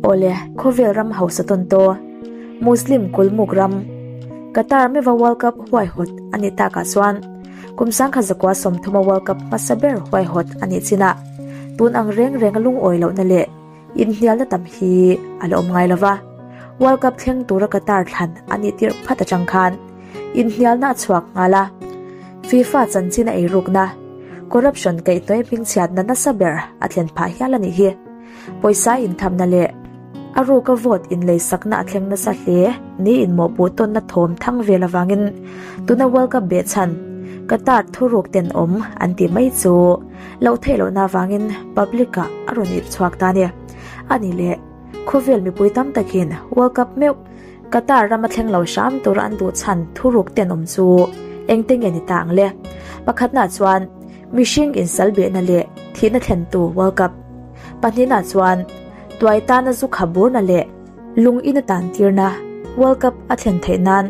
Awle, khawvel ram hausa tawn taw, Muslim kulmuk ram, Qatar meuha World Cup huaihawt a nih takah chuan kum 1930 a World Cup hmasa ber huaihawt a nih chinah tun ang reng renga lungawi lohna leh inhnialna tam hi a la awm ngai lova. World Cup thleng tura Qatar thlan a nih tirh phat atang khan inhnialna a chhuak nghal a. FIFA chanchin a eirukna, corruption kaihhnawih hmingchhiatna nasa ber a thlen phah hial a nih hi. Pawisa inthamna leh a ruka vote inleisakna a thleng nasa hle ni inmawhpuh tawnna thawm thang vel avangin tuna World Cup behchhan Qatar thuruk tenawm an tih mai chu loh theih lohna avangin public ah a rawn ip chhuak ta a ni. A ni leh khawvel mipui tam takin World Cup meuh Qatar rama thleng lo hram tura an duh chhan thuruk tenawm chu engte nge ni ta ang le? Pakhatna chuan mihring insal behna leh thihna thlentu World Cup. Pahnihna chuan tuai tana zu kha burna leh lung in a tan tirna World Cup a thlen theih nan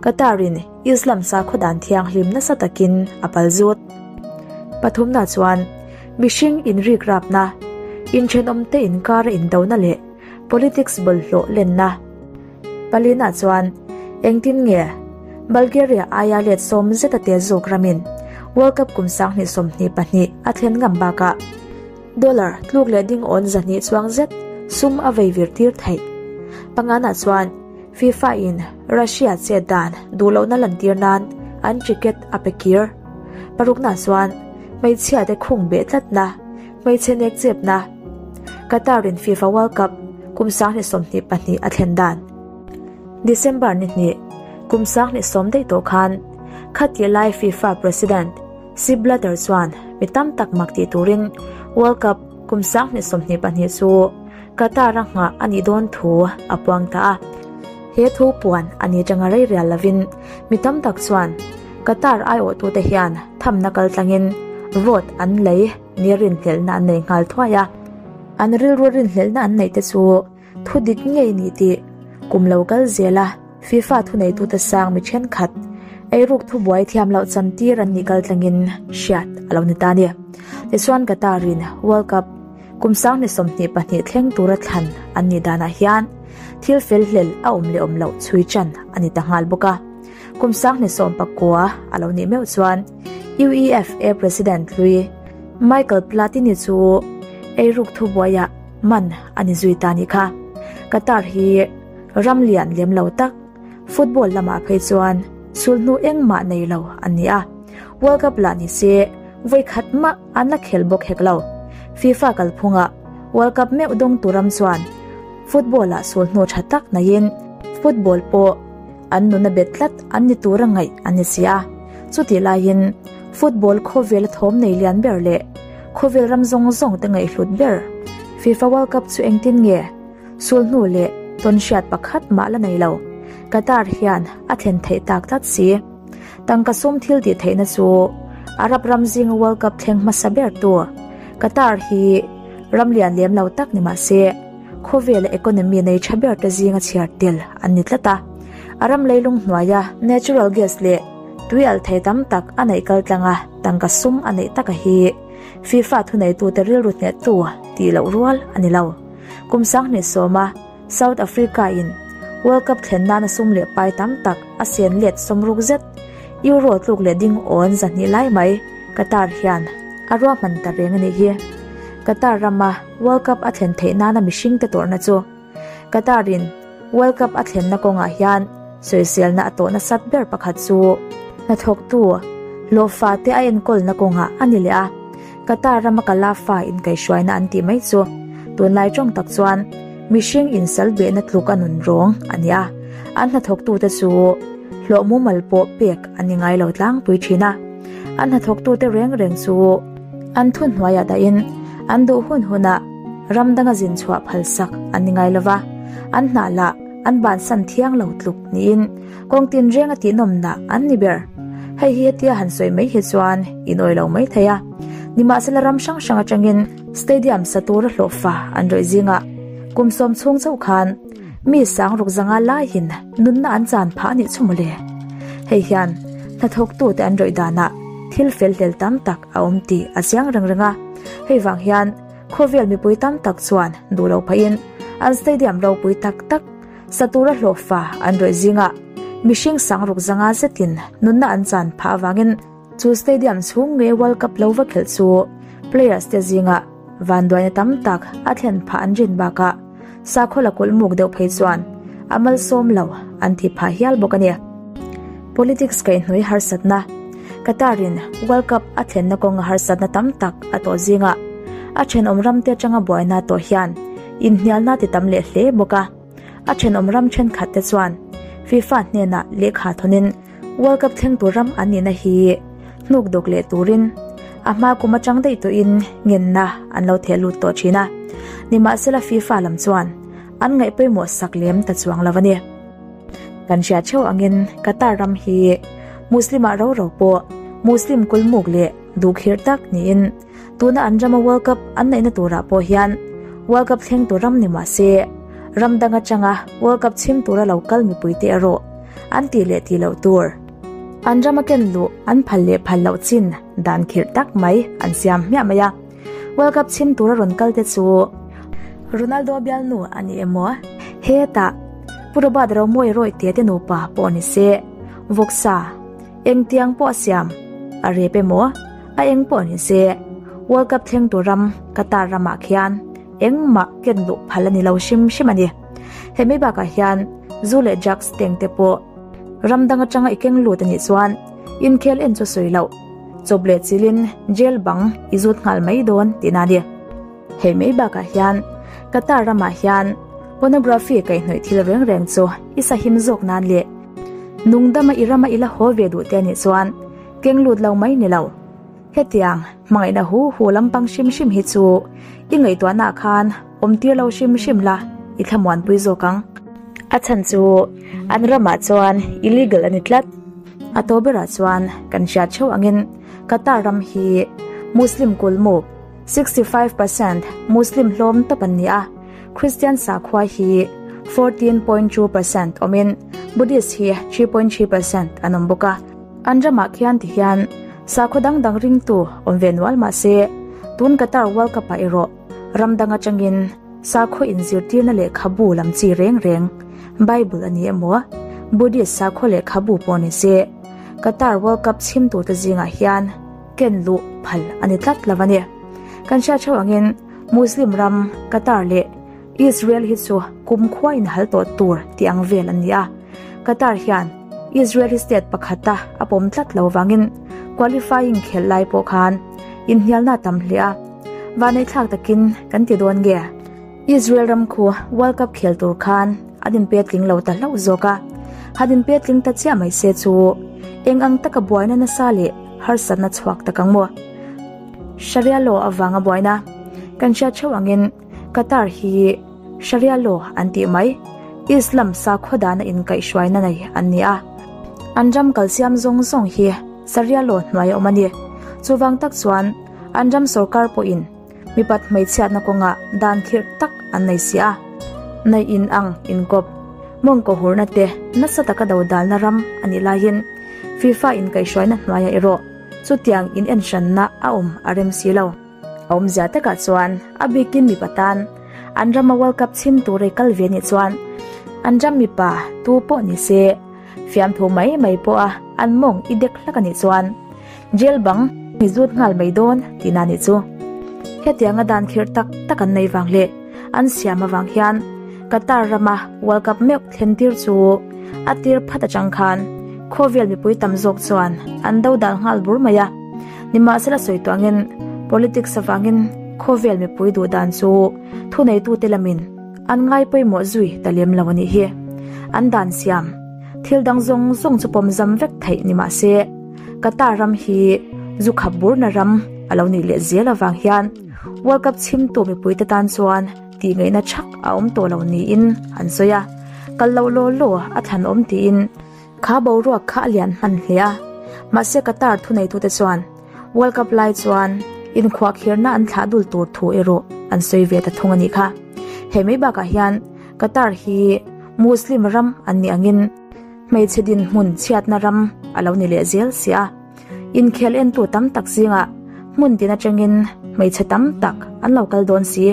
Qatar in Islam sakhaw dan thianghlim nasa takin a pal zut. Pathumna chuan mihring inrik rapna, inthenawmte inkara indona leh politics bawlhhlawh lenna. Palina chuan engtin nge Bulgaria aia let sawm zeta tel zawk ramin World Cup kum 2022 a thlen ngam bakah Dollar tluk leh ding awn 200 chuang zet sum a vei vir tir theih. Pangana chuan FIFA in Russia chet dan duh lohna lantir nan an ticket a pe kir. Parukna chuan hmeichhia te khung beh tlatna, hmeichhe nek chepna. Qatar in FIFA World Cup kum 2022 a thlen dan. December ni hnih kum 2010 daih tawh khan khatih lai FIFA President Sepp Blatter chuan mi tam tak mak tih turin World Cup kum 2022 chu Qatar a nghah a nih dawn thu a puang ta a. He thu puan a ni tanga rei rial lovin mi tam tak chuan Qatar aiawhtute hian thamna kal tlangin vote an lei ni rinhlelhna an nei nghal thuai a. An rilru rinhlelhna an neih te chu thu dik ngei ni tih kum lo kal zel a, FIFA thuneitute sang mi thenkhat eiruk thubuai thiam loh chantir an nih kal tlangin hriat a lo ni ta a ni. Tichuan Qatar in World Cup kum 2022 thleng tura thlan an nih danah hian thil fel hlel a awm leh awm loh chhui chan a ni ta nghal bawk a. Kum 2019 a lo nih meuh chuan UEFA President hlui Michael Platini chu eiruk thubuaiah man a ni zui ta nih kha. Qatar hi ram lian lem lo tak, football lamah phei chuan sulhnu engmah nei lo an ni a. World Cup lah ni se vawi khat mah an la khel bawk hek lo. FIFA kalphungah World Cup meuh dawngtu ram chuan football ah sulhnu tha tak naiin football pawh an nuna bet tlat an ni tura ngaih an ni si a. Chutih laiin football khawvel a thawm nei lian ber leh khawvel ram zawng zawng te ngaihhlut ber FIFA World Cup chu engtin nge sulhnu leh tawn hriat pakhat mah la nei lo. Qatar hian a thlen theih tak tlat si. Tangka sum thil tih theihna chu Arab ram zinga World Cup thleng hmasa ber tu Qatar hi ram lian lem lo tak ni mah se khawvela economy nei tha ber te zinga chhiar tel an ni tlat a. A ram leilung hnuaia natural gas leh tui alh thei tam tak a neih kal tlanga tangka sum a neih taka hi FIFA thuneitute rilru hnehtu tih loh rual a ni lo. Kum 2010 a South Africa in World Cup thlen nana sum leh pai tam tak a sen let sawmruk zet Euro tluk leh ding awn 200 lai mai Qatar hian a ruahman ta reng a nih hi. Qatar rama World Cup a thlen theih nana mihring te tawrhna chu Qatar in World Cup a thlenna kawngah hian sawiselna a tawhna sat ber pakhat chu hnathawktu hlawhfa te a enkawlna kawngah a ni leh a. Qatar rama Khalifa inkaihhruaina an tih mai chu tunlai tawng tak chuan mihring insal behna tluk a nun rawng a ni a. An hnathawktute chu hlawh mumal pawh pek an ni ngai lo tlangpui thin a. An hnathawktute reng reng chu an thuhnuaiah dahin an duh hun hunah ram danga zin chhuah phalsak an ni ngai lova. An hnah lah an bansan thiang lo tluk niin kawng tin renga tihnawmna an ni ber. Hei hi hetia han sawi mai hi chuan in awih lo mai thei a. Nimahsela ram hrang hrang atangin stadium sa tura hlawhfa an rawih zingah kum sawm chhung chauh khan mi sang ruk zanga laiin nunna an chan phah a nih chu mawle. Hei hian hnathawktute an rawih danah thil fel hlel tam tak a awm tih a chiang reng reng a. Hei vang hian khawvel mipui tam tak chuan duh lo phahin. An stadium ropui tak tak sa tura hlawhfa an rawih zingah mihring sangruk zanga zetin nunna an chan phah avangin chu stadium chhung nge World Cup lo va khelh chu players te zingah vanduaina tam tak a thlen phah an rin bakah sakhaw la kulh muk deuh phei chuan a malsawm lo an ti phah hial bawk a ni. Politics kaihhnawih harsatna Qatar-in World Cup a thlenna kawnga harsatna tam tak a tawh zingah a thenawm ramte atanga buaina tawh hian inhnialna ti tam leh hle bawk a. A thenawm ram thenkhat te chuan FIFA hnenah lehkha thawnin World Cup thleng tur ram an nihna hi hnuk dawk leh turin a hma kum atang daih tawhin ngenna an lo theh lut tawh thin a. Nimahsela FIFA lam chuan an ngaih pawimawh sak lem ta chuang lo a ni. Kan hriat theuh angin Qatar ram hi Muslim-ah ro ro pawh Muslim kulmuk leh duhkhirh tak niin tuna an rama World Cup an neihna turah pawh hian World Cup thleng tur ram ni mah se ram dang atanga World Cup chhim tura lo kal mipuite erawh an tih leh tih loh tur an rama ken luh an phal leh phal loh chin dan khirh tak mai an siam hmiah mai a. World Cup chhim tura rawn kal te chu Ronaldo bialnu a ni emaw? Hetah Pu Robert Romawi rawih te te nupa pawh ni se, vawksa engtiang pawh a siam a rep emaw a eng pawh ni se, World Cup thleng tur ram Qatar ramah khian engmah ken luh phal a ni lo hrim hrim a ni. Hemi bakah hian zu leh drugs teng te pawh ram dang atanga i keng lut a nih chuan inkhel en chu sawi loh. Chawp leh chilin jail bang i zut nghal mai dawn tihna a ni. Hei mai bakah hian Qatar ramah hian pornography kaihhnawih thil reng reng chu i sahim zawk nan leh nungdama i rama i la haw ve duh te anih chuan keng lut lo mai ni lo. Hetiang hmangaihna hu hu lampang hrim hrim hi chu i ngaihtuahnaah khan awm tir lo hrim hrim la i thlamuanpui zawk ang. A chhan chu an ramah chuan illegal a ni tlat. A to berah chuan kan hriat theuh angin Qatar ram hi Muslim kulmuk 65% Muslim hlawm tawp an ni a, Christian sakhua hi 14.2% awmin Buddhist hi 3.3% an awm bawk a. An ramah khian ti hian sakhaw dang dang ringtu awm ve nual mah se tun Qatar World Cup ah erawh ram dang atangin Sakhaw inzirtirna lehkhabu lam chi reng reng, Bible a ni emaw, Buddhist sakhaw lehkhabu pawh ni se, Qatar World Cup chhim turte zingah hian ken luh phal a ni tlat lo a ni. Kan hriat theuh angin Muslim ram Qatar leh Israel hi chu kumkhua inhal tawh tur tih ang vel an ni a. Qatar hian Israel hi state pakhata a pawm tlat lo vangin qualifying khelh lai pawh khan inhnialna a tam hle a. Vaneihthlak takin kan ti dawn nge? Israel ram khu World Cup khel tur khan an inpe tling lo ta hlauh zawk a, han inpe tling ta chiah mai se chu eng ang taka buaina nasa leh harsatna chhuak tak ang maw? Sharia law avanga buaina kan hriat theuh angin Qatar hi Sharia law an tih mai, Islam sakhaw dana inkaihhruaina nei an ni a, an ram kalsiam zawng zawng hi Sharia law hnuai a awm a ni. Chuvang tak chuan An ram sorkar pawhin mipat hmeichhiatna kawngah dan khirh tak an nei si a, nei in ang inkawp, mawngkaw hurna te nasa taka do dalna ram a nih laiin FIFA inkaihhruaina hnuaiah erawh chutiang in enhranna a awm a rem si lo. A awmzia takah chuan a bikin mipa tan an rama World Cup chhim tur ei kal ve nih chuan an ram mipa tu pawh ni se fiamthu mai mai pawha an mawng i dek hlak a nih chuan Jail bang i zut nghal mai dawn tihna nih chu. Hetianga dan khirh tak tak an nei vang leh an siam avang hian Qatar rama World Cup meuh thlen tir chu a tir phat atang khan khawvel mipui tam zawk chuan an do dal nghal bur mai a. Nimahsela sawi tawh angin politics avangin khawvel mipui duh dan chu thuneitute lamin an ngai pawimawh zui ta lem lo a nih hi. An dan siam thil dang zawng zawng chu pawmzam vek theih ni mahse, Qatar ram hi zu khap burna ram a lo nih leh zel avang hian World Cup chhimtu mipuite tan chuan tih ngaihna thak a awm tawh lo niin an sawi a, kal loh law law a thlan awm tiin kha boruak kha a lian hman hle a, mahse Qatar thuneitute chuan World Cup lai chuan inkhuahkhirna an thlah dul tur thu erawh an sawi ve ta thung a nih kha. Hei mai bakah hian Qatar hi Muslim ram an nih angin, Hmeichhe dinhmun chhiatna ram a lo ni leh zel si a, inkhel entu tam tak zingah hmun tin atangin hmeichhe tam tak an lo kal dawn si.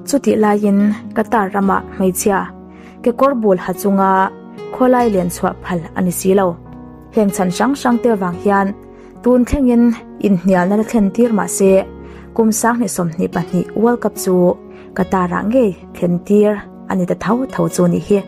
Chutih laiin Qatar ramah hmeichhia kekawr bul ha chunga khawlai len chhuah phal a ni si lo. Heng chhan hrang hrang te vang hian tun thlengin inhnialna la thlen tir mah se kum 2022 World Cup chu Qatar-ah ngei thlen tir a ni ta tho tho chu ni hi.